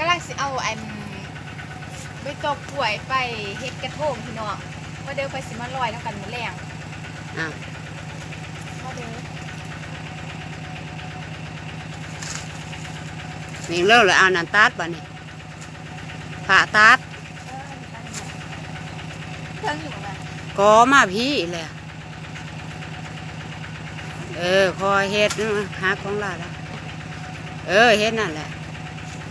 ກຳລັງຊິເອົາອັນ ໃບຕອກກ້ວຍໄປເຮັດກະທົງພີ່ນ້ອງ. ມາເດີ ໃຜຊິມາລອຍນຳກັນມື້ແລງ. ອ້າວ ມາເດີ ນີ້ເລີຍ ເອົານັ້ນຕັດບາດນີ້ ຜ້າຕັດ ເທິງຢູ່ບໍ່ແມ່? ກໍມາພີ້ແຫຼະ. ເອີ ຄ່ອຍເຮັດ ຫາຂອງລາວລະ ເອີ ເຮັດນັ້ນແຫຼະ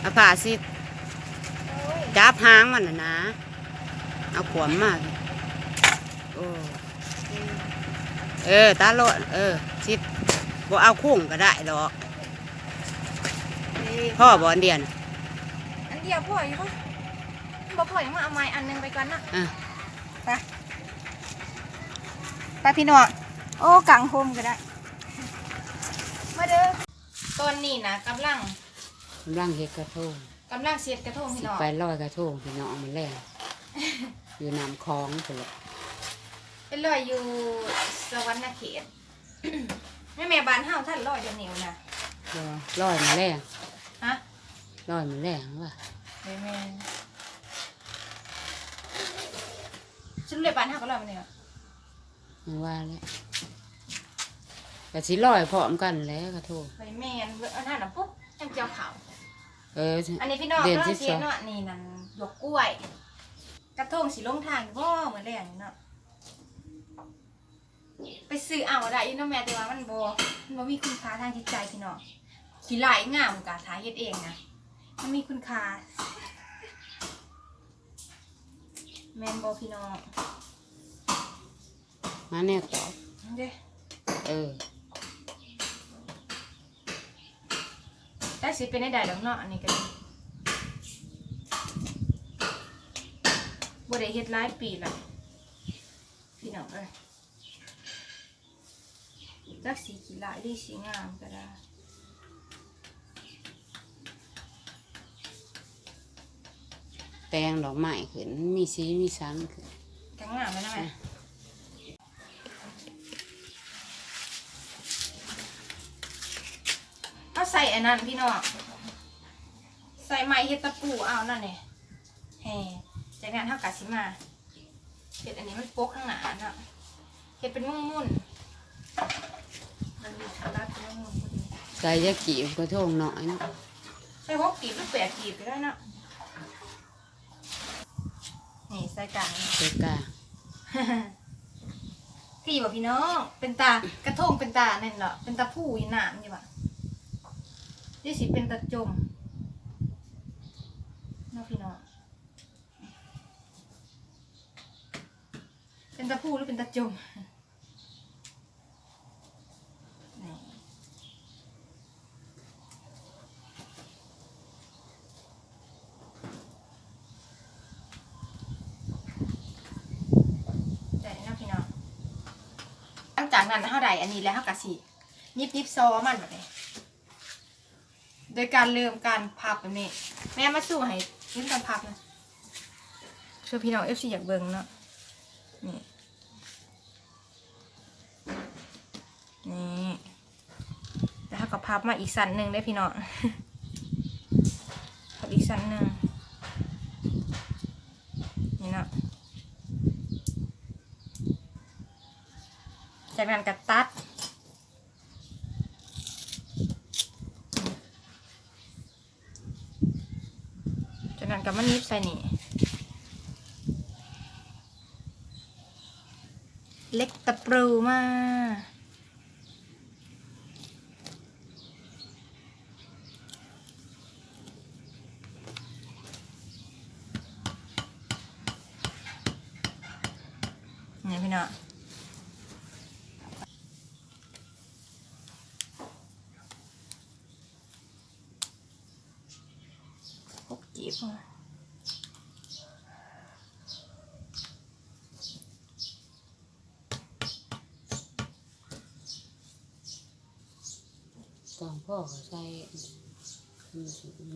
ເອົາຜ້າຊິດ ໂອ້ຍ ຈັບຫາງມັນນະນາ ເອົາຂວ້ຳມາ ໂອ້ ເອີ ຕັດໂລດ ເອີ ຊິດ ບໍ່ເອົາຄຸງກໍໄດ້ດອກ. ພໍບໍ່ອັນດຽວນະ? ອັນດຽວພໍຢູ່ບໍ່? ບໍ່ພໍຍັງມາເອົາໃໝ່ອັນໜຶ່ງໄປກ່ອນເນາະ. ເອີ ໄປ ໄປພີ່ນ້ອງ. ໂອ້ ກາງໂຮມກໍໄດ້ ມາເດີ. ຕອນນີ້ນະກຳລັງ ກຳລັງເຮັດກະທົງ ກຳລັງຊິເຮັດກະທົງພີ່ນ້ອງ ໄປລອຍກະທົງພີ່ນ້ອງມື້ແລງ ຢູ່ນ້ຳຂອງພຸ້ນແຫຼະ ໄປລອຍຢູ່ສະຫວັນນະເຂດ. ແມ່ ແມ່ ບ້ານເຮົາທັນລອຍດຽວນີ້ນະ ບໍ່ ລອຍມື້ແລງ. ຮະ? ລອຍມື້ແລງວ່າ ແມ່ນ ສະຫຼຸບແລ້ວບ້ານເຮົາກໍລອຍມື້ນີ້ຫວາ? ຍັງວ່າແຫຼະ ກໍຊິລອຍພ້ອມກັນແຫຼະກະທົງ. ແມ່ນ ອັນນັ້ນນະ ປຸບ ຍັງກ່ຽວເຂົ້າ. ເອີ ອັນນີ້ພີ່ນ້ອງ ເດືອນສິບສອງ ກຳລັງເຮັດເນາະ ນີ້ນັ້ນ ດອກກ້ວຍ. ກະທົງຊິລົງທາງຢູ່ບໍ່ມື້ແລງນີ້ເນາະ? ໄປຊື້ເອົາໄດ້ຢູ່ເນາະແມ່ ແຕ່ວ່າມັນບໍ່ ມັນບໍ່ມີຄຸນຄ່າທາງຈິດໃຈພີ່ນ້ອງ. ຂີ້ໄລ່ງາມກະຖ້າເຮັດເອງນະ ມັນມີຄຸນຄ່າ ແມ່ນບໍ່ພີ່ນ້ອງ? ມາແນວຕອບ ເດ້ ເອີ ຈັກຊິເປັນແນວໃດດອກເນາະ ອັນນີ້ກໍດີ ບໍ່ໄດ້ເຮັດຫຼາຍປີແລ້ວພີ່ນ້ອງເອີຍ. ຈັກຊິຂີ້ຫຼ້າຍຫຼືຊິງາມກໍໄດ້ ແຕ່ງດອກໄມ້ຂຶ້ນ ມີສີມີສັນຂຶ້ນ ກໍງາມແລ້ວນະແມ່. ເຮົາໃສ່ອັນນັ້ນພີ່ນ້ອງ ໃສ່ໄມ້ເຮັດຕະປູເອົານັ້ນແຫຼະ ແຮ່ ຈາກນັ້ນເຮົາກໍຊິມາ ເຮັດອັນນີ້ມັນປົກທາງໜ້າເນາະ ເຮັດເປັນມຸນໆ ມັນມີສະຫຼັດເປັນມຸນໆ ໃສ່ຈັກກີບກະທົງນ້ອຍເນາະ ໃສ່ຫົກກີບຫຼືແປດກີບກໍໄດ້ເນາະ. ນີ້ໃສ່ກາງ ໃສ່ກາງ ຄືຢູ່ບໍ່ພີ່ນ້ອງ? ເປັນຕາ ກະທົງເປັນຕານັ້ນເນາະ ເປັນຕາພູຢູ່ນ້ຳຢູ່ຫວາ? ຫຼືຊິເປັນຕາຈົມເນາະພີ່ນ້ອງ? ເປັນຕາພູຫຼືເປັນຕາຈົມ? ໄດ້ເນາະພີ່ນ້ອງ ຫຼັງຈາກນັ້ນເຮົາໄດ້ອັນນີ້ແລ້ວ ເຮົາກະຊິໜຍິບໆຊໍມັນບາດນີ້ ໂດຍການເລີ່ມການພັບແບບນີ້ ແມ່ມາຊູໃຫ້ເຫັນຕອນພັບນະ ເພື່ອພີ່ນ້ອງເອັຟຊີຢາກເບິ່ງເນາະ ນີ້ ນີ້ ແລ້ວເຮົາກໍພັບມາອີກຊັ້ນໜຶ່ງເດ້ພີ່ນ້ອງ ພັບອີກຊັ້ນໜຶ່ງ ນີ້ເນາະ ຈາກນັ້ນກໍຕັດ ຈາກນັ້ນກໍມາໜີບໃສ່ນີ້ ເຫຼັກຕະປູມາ ນີ້ພີ່ນ້ອງ. ຫົກກີບ ຕ້ອງພໍກໍໃສ່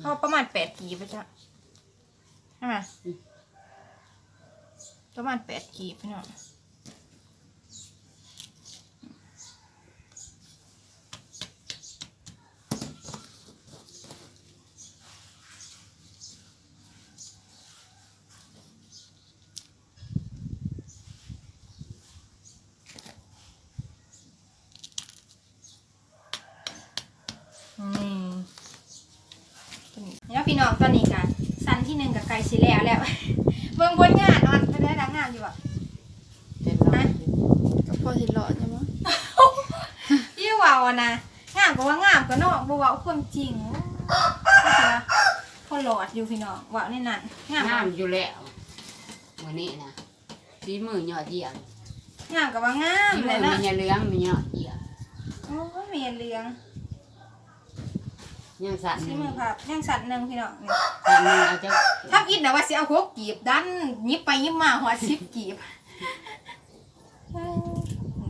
ເຮົາປະມານແປດກີບໄປຈ້ະ ໃຊ່ໄໝ? ອືມ ປະມານແປດກີບພີ່ນ້ອງ. ເນາະພີ່ນ້ອງ ຕອນນີ້ກະຊັ້ນທີໜຶ່ງກະໃກ້ຊິແລ້ວແລ້ວ ເບິ່ງຜົນງານອອນເປັນໄດລະ ງາມຢູ່ບໍ່? ເປັນເນາະ ຮະ? ກໍພໍຊິລອດຢູ່ເນາະ ອີ່ເວົ້ານະ ງາມກໍວ່າງາມກໍເນາະ ບໍ່ເວົ້າຄວາມຈິງ ກໍຊິວ່າພໍລອດຢູ່ພີ່ນ້ອງ ເວົ້າແນວນັ້ນ ງາມ ງາມຢູ່ແລ້ວ ມື້ນີ້ນະ ສີມືຍອດຢ້ຽມ ງາມກໍວ່າງາມແຫຼະເນາະ ສີມືແມ່ຍາເຫຼືອງ ແມ່ຍອດຢ້ຽມ ໂອ້ຍ ແມ່ຍາເຫຼືອງ ຍັງຊັ້ນໜຶ່ງ ສີມືພັບ ຍັງຊັ້ນໜຶ່ງພີ່ນ້ອງ ຊັ້ນໜຶ່ງເອົາຈັກ ທຳອິດນະວ່າຊິເອົາຫົກກີບ ດັນຫຍິບໄປຫຍິບມາຮອດສິບກີບ ເອີ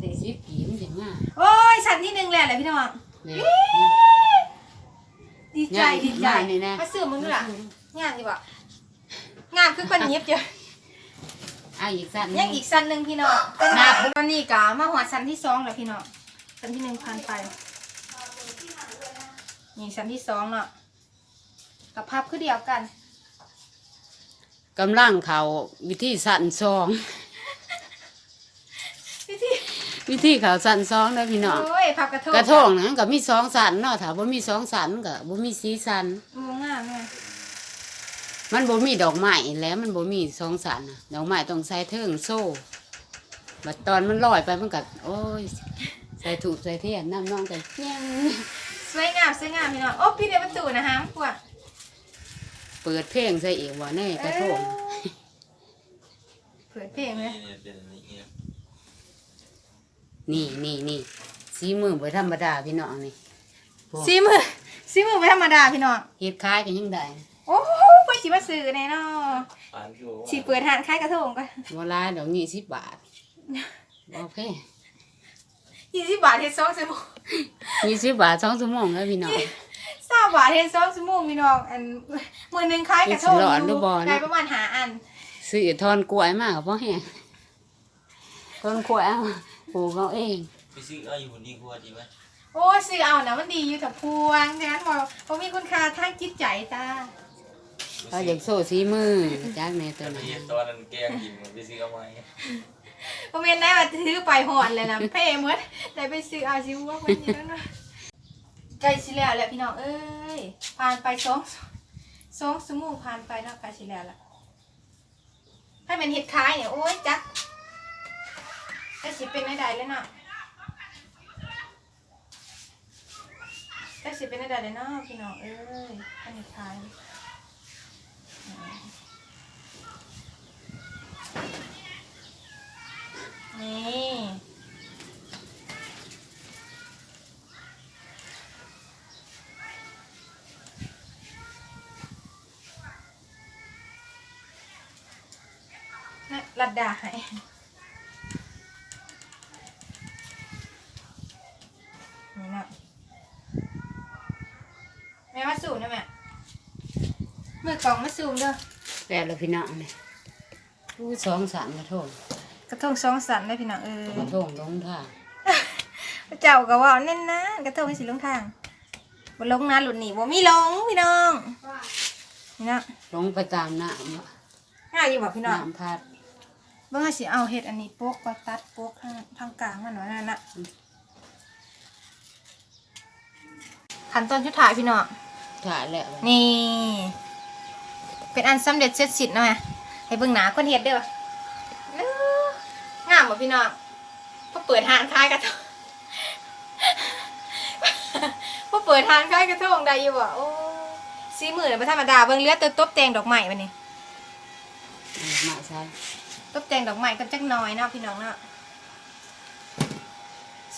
ເດ້ ສິບກີບມັນຊິງາມ ໂອ້ຍ ຊັ້ນທີໜຶ່ງແລ້ວແຫຼະພີ່ນ້ອງ ນີ້ ອີ ດີໃຈ ງາມ ດີໃຈ ມານີ້ນະ ມາຊູມເບິ່ງດູລະ ງາມຢູ່ບໍ່? ງາມຄືຄົນຫຍິບຢູ່ ອ່ະ ອີກຊັ້ນໜຶ່ງ ຍັງອີກຊັ້ນໜຶ່ງພີ່ນ້ອງ ຕອນນີ້ກະມາຮອດຊັ້ນທີສອງແລ້ວພີ່ນ້ອງ ຊັ້ນທີໜຶ່ງຜ່ານໄປ ນີ້ຊັ້ນທີສອງເນາະ ກະພັບຄືດຽວກັນ ກຳລັງເຂົ້າວິທີຊັ້ນສອງ ວິທີ ວິທີເຂົ້າຊັ້ນສອງເດີພີ່ນ້ອງ ໂອ້ຍ ພັບກະໂທງ ກະໂທງນັ້ນກະມີສອງຊັ້ນເນາະ ຖ້າບໍ່ມີສອງຊັ້ນມັນກະບໍ່ມີສີສັນ ບໍ່ງາມເລີຍ ມັນບໍ່ມີດອກໄມ້ແຫຼະ ມັນບໍ່ມີສອງຊັ້ນນະ ດອກໄມ້ຕ້ອງໃສ່ເທິງໂຊ ບັດຕອນມັນລອຍໄປມັນກະ ໂອ້ຍ ໃສ່ທູບໃສ່ທຽນນຳ ນ້ອງກະແຍງ ສວຍງາມ ສວຍງາມພີ່ນ້ອງ ໂອ້ ປິດປະຕູນະ ຫາມກວ່າ ເປີດເພງໃສ່ອີກວ່າ ໃນກະໂທງ ເອີ ເປີດເພງເລີຍ ນີ້ ນີ້ ນີ້ ສີມືບໍ່ທຳມະດາພີ່ນ້ອງນີ້ ສີມື ສີມືບໍ່ທຳມະດາພີ່ນ້ອງ ເຮັດຂາຍກໍຍັງໄດ້ ໂອ້ ເພິ່ນຊິມາຊື້ແດ່ເນາະ ຊິເປີດຮ້ານຂາຍກະໂທງກ່ອນ ບໍ່ຫຼາຍດອກ ຊາວບາດ ບໍ່ແພງ ຊາວບາດເຮັດສອງຊົ່ວໂມງ ຊາວບາດສອງຊົ່ວໂມງເດີພີ່ນ້ອງ ຊາວບາດເຮັດສອງຊົ່ວໂມງພີ່ນ້ອງ ອັນ ມື້ໜຶ່ງຂາຍກະໂທງຢູ່ ໄດ້ປະມານຫ້າອັນ ຊື້ຖອນກ້ວຍມາກໍພໍແຮງ ຕົ້ນກ້ວຍເອົາ ປູກເອົາເອງ ໄປຊື້ເອົາຢູ່ພຸ້ນດີກວ່າຕິວະ ໂອ້ຍ ຊື້ເອົານະມັນດີຢູ່ ຖ້າພວງ ແຕ່ມັນບໍ່ ບໍ່ມີຄຸນຄ່າທາງຈິດໃຈຕາ ເຮົາຢາກໂຊສີມື ຈັກແນ່ຕົວນັ້ນ ເຮັດຕອນນັ້ນແກງກິນ ໄປຊື້ເອົາໃໝ່ ບໍ່ແມ່ນໄດ້ວ່າຖືໄປຮອດແລ້ວນະ ເພໝົດ ໄດ້ໄປຊື້ເອົາຊິຫົວຄົນຢູ່ນັ້ນນະ ໃກ້ຊິແລ້ວແລ້ວພີ່ນ້ອງເອີຍ ຜ່ານໄປສອງ ສອງຊົ່ວໂມງຜ່ານໄປເນາະ ໃກ້ຊິແລ້ວລະ ໃຜແມ່ນເຮັດຂາຍນີ້ ໂອ້ຍ ຈັກ ຈັກຊິເປັນແນວໃດແລ້ວເນາະ ຈັກຊິເປັນແນວໃດແລ້ວເນາະ ພີ່ນ້ອງເອີຍ ໃຜເຮັດຂາຍ ນີ້ ນະ ລັດດາໃຫ້ ນີ້ເນາະ ແມ່ມາຊູມເດີແມ່ ມືກ້ອງມາຊູມເດີ ແລ້ວລະພີ່ນ້ອງນີ້ ອູ້ ສອງຊັ້ນກະໂທງ ກະໂທງສອງຊັ້ນເດີພີ່ນ້ອງເອີຍ ກະໂທງລົງທາງ ເຈົ້າກະເວົ້າແນ່ນນາ ກະໂທງຊິລົງທາງ ບໍ່ລົງນະ ລຸ້ນນີ້ບໍ່ມີລົງພີ່ນ້ອງ ນີ້ເນາະ ລົງໄປຕາມນ້ຳ ງາມຢູ່ບໍ່ພີ່ນ້ອງ ນ້ຳພັດ ເບິ່ງ ເຮົາຊິເອົາເຮັດອັນນີ້ປົກກ່ອນ ຕັດປົກທາງ ທາງກາງມັນວ່ານັ້ນນະ ຂັ້ນຕອນສຸດທ້າຍພີ່ນ້ອງ ສຸດທ້າຍແລ້ວ ນີ້ ເປັນອັນສຳເລັດເສັດສິ້ນເນາະ ໃຫ້ເບິ່ງໜ້າຄົນເຮັດເດີ ງາມບໍ່ພີ່ນ້ອງ ພໍເປີດຮ້ານຂາຍກະໂທງ ພໍເປີດຮ້ານຂາຍກະໂທງໄດ້ຢູ່ບໍ່ ໂອ້ ສີມືນະບໍ່ທຳມະດາ ເບິ່ງ ເຫຼືອແຕ່ຕົບແຕ່ງດອກໄມ້ບາດນີ້ ດອກໄມ້ໃສ່ ຕົບແຕ່ງດອກໄມ້ກ່ອນຈັກໜ່ອຍເນາະ ພີ່ນ້ອງເນາະ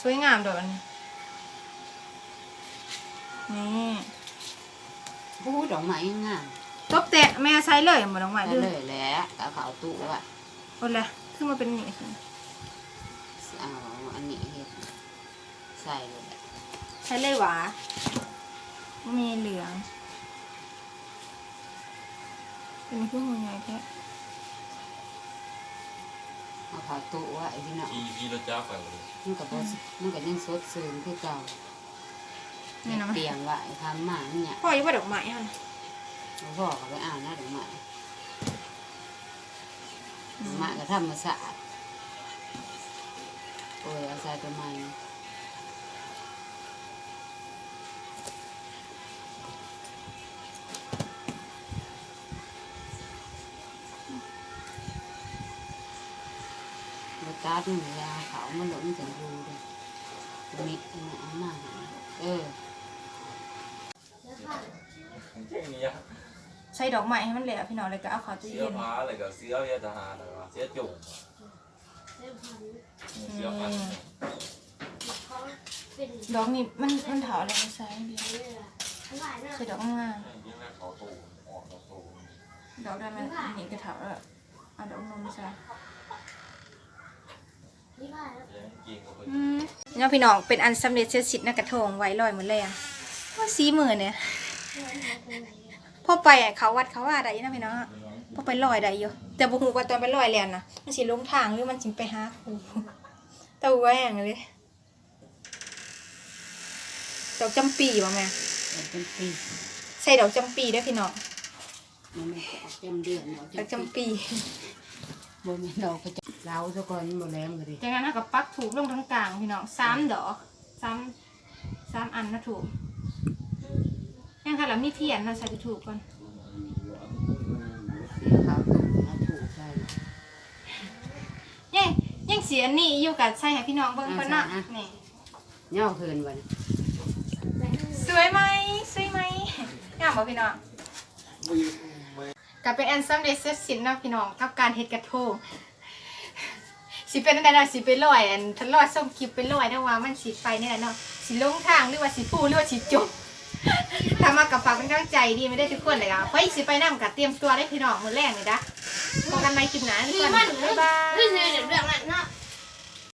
ສວຍງາມດອກອັນນີ້ ນີ້ ອູ້ ດອກໄມ້ງາມ ຕົບແຕ່ງ ແມ່ໃສ່ເລີຍບໍ່ ດອກໄມ້ ໃສ່ເລີຍແຫຼະ ກະເຂົ້າຕູ້ໄວ້ ໂອ້ ລະ ຄືມາເປັນນີ້ ຊິເອົາອັນນີ້ເຮັດ ໃສ່ເລີຍແຫຼະ ໃສ່ເລີຍຫວາ ມີເຫຼືອງ ອັນນີ້ຄືຫົວໃຫຍ່ແທ້ ເອົາຜ້າໂຕະໄວ້ພີ່ນ້ອງ ຂີ່ ຂີ່ລົດຈັກໄປບໍ່? ມັນກໍບໍ່ ມັນກໍຍັງສົດຊື່ນຄືເກົ່າ ແມ່ນນະ ຕຽມໄວ້ ຄຳມາມັນຍາກ ພໍຢູ່ບໍ່ດອກໄມ້ຫັ້ນ? ບໍ່ພໍກໍໄປເອົານະດອກໄມ້ ດອກໄມ້ກໍທຳມະຊາດ ໂອ້ຍ ເອົາໃສ່ຕົວໃໝ່. ມັນເວລາເຂົາມາລົງຈັງຢູ່ເດ້ ມີອັນນັ້ນເອົາມາໃຫ້ ເອີ ໃສ່ດອກໄມ້ໃຫ້ມັນແລ້ວ ພີ່ນ້ອງ ແລ້ວກໍເອົາເຂົ້າຕູ້ເຢັນ ເສືອຜ້າ ແລ້ວກໍເສືອເວຍທະຫານ ເສືອໂຈງ ເສືອພັນ ເສືອພັນ ອືມ ດອກນີ້ມັນ ມັນເຖົ້າແລ້ວ ໃສ່ດຽວ ໃສ່ດອກງາມ ດອກນັ້ນມັນ ນີ້ກໍເຖົ້າແລ້ວ ເອົາດອກໜຸ່ມໃສ່ ອືມ ເນາະ ພີ່ນ້ອງ ເປັນອັນສຳເລັດເສັດສິ້ນນະ ກະທົງໄວ້ລອຍມື້ແລງ ໂອ້ຍ ສີມືນີ້ ພໍໄປເຂົ້າວັດເຂົ້າວາໄດ້ຢູ່ນະ ພີ່ນ້ອງ ພໍໄປລອຍໄດ້ຢູ່ ແຕ່ບໍ່ຮູ້ວ່າຕອນໄປລອຍແລ້ວນະ ມັນຊິຫຼົງທາງ ຫຼືມັນຊິໄປຫາຄູ ຕາຫົວແຮງເລີຍ. ດອກຈຳປີບໍ່ແມ່? ດອກຈຳປີ ໃສ່ດອກຈຳປີເດີພີ່ນ້ອງ ບໍ່ແມ່ນດອກຈຳເດືອນ ດອກຈຳປີ ດອກຈຳປີ ບໍ່ແມ່ນດອກປະຈຳ ເລົາຊະກ່ອນ ມັນບໍ່ແຫຼມກໍດີ ຈາກນັ້ນເຮົາກໍປັກທູບລົງກາງໆ ພີ່ນ້ອງ ສາມດອກ ສາມ ສາມອັນເນາະທູບ ຍັງຄັນລະມີທຽນເນາະ ໃສ່ທູບກ່ອນ ເອົາທູບໃສ່ ຍັງ ຍັງຊິອັນນີ້ຢູ່ ກໍໃສ່ໃຫ້ພີ່ນ້ອງເບິ່ງກ່ອນເນາະ ເອົາໃສ່ ນີ້ ຍໍຄືນບັດນີ້ ສວຍໄໝ? ສວຍໄໝ? ງາມບໍ່ພີ່ນ້ອງ? ກໍເປັນອັນສຳເລັດເສັດສິ້ນເນາະພີ່ນ້ອງ ກັບການເຮັດກະໂທງ ຊິເປັນແນວໃດເນາະ ຊິໄປລອຍ ອັນ ຖ້າລອຍ ສົ່ງຄລິບໄປລອຍເນາະ ວ່າມັນຊິໄປແນວໃດເນາະ ຊິຫຼົງທາງ ຫຼືວ່າຊິຟູ ຫຼືວ່າຊິຈົມ ຖ້າມັກກໍຝາກເປັນກຳລັງໃຈດີມາເດີທຸກຄົນ ແລ້ວກໍໃຜຊິໄປນຳກໍຕຽມຕົວເດີພີ່ນ້ອງ ມື້ແລງນີ້ດາ ພໍ້ກັນໃໝ່ຄລິບໜ້າທຸກຄົນ ບາຍບາຍ.